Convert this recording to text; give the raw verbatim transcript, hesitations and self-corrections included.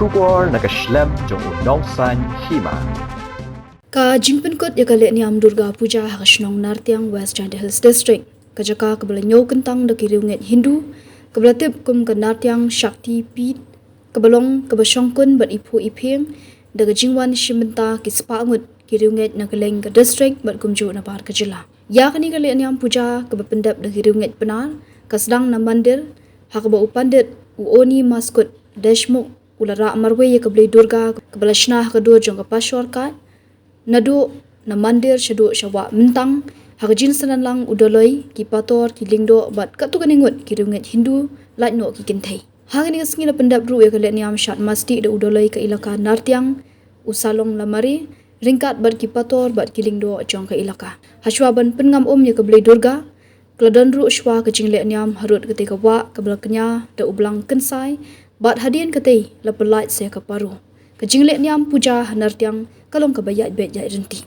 Khubor na ka shlem jong u nongsaiñ hima. Ka jingpynkut ïa ka lehniam Durga Puja ha ka shnong Nartiang, West Jaintia Hills District, ka jaka kaba la ñiew kyntang da ki riewngeit Hindu, kaba la tip kum ka Nartiang Shakti Peeth, kaba long kaba shongkun bad iphuh iphieng da ka jingwan shim bynta ki spah ngut ki riewngeit na kylleng ka district bad kumjuh na bar ka jylla. Ïa kane ka lehniam puja kaba pyndep da ki riewngeit Pnar ka sdang na mandir, ha kaba u pandit u Oni Maskut Deshmukh u la rah marwei ïa ka Blei Durga kaba la shna ha ka dur jong ka Pashor Kait, naduh na mandir shaduh sha wah myntang, ha ka jingsynran lang u Dolloi, ki pator, ki lyngdoh bad katto katne ngut ki riewngeit Hindu, lait noh ki kynthei. Ha kane ka sngi la pyndep ruh ïa ka lehniam Shad Masti da u Dolloi ka ilaka Nartiang, u Salong Lamare, ryngkat bad ki pator bad ki lyngdoh jong ka ilaka. Hashwa ban pynngam um ïa ka Blei Durga, ka la don ruh shwa ka jinglehniam harud katei ka wah kaba la kñia da u blang kynsai, bad hadien katei la pyllait sa ïa ka paro. Ka jinglehniam puja ha Nartiang ka long kaba ïaid beit ïaid ryntih.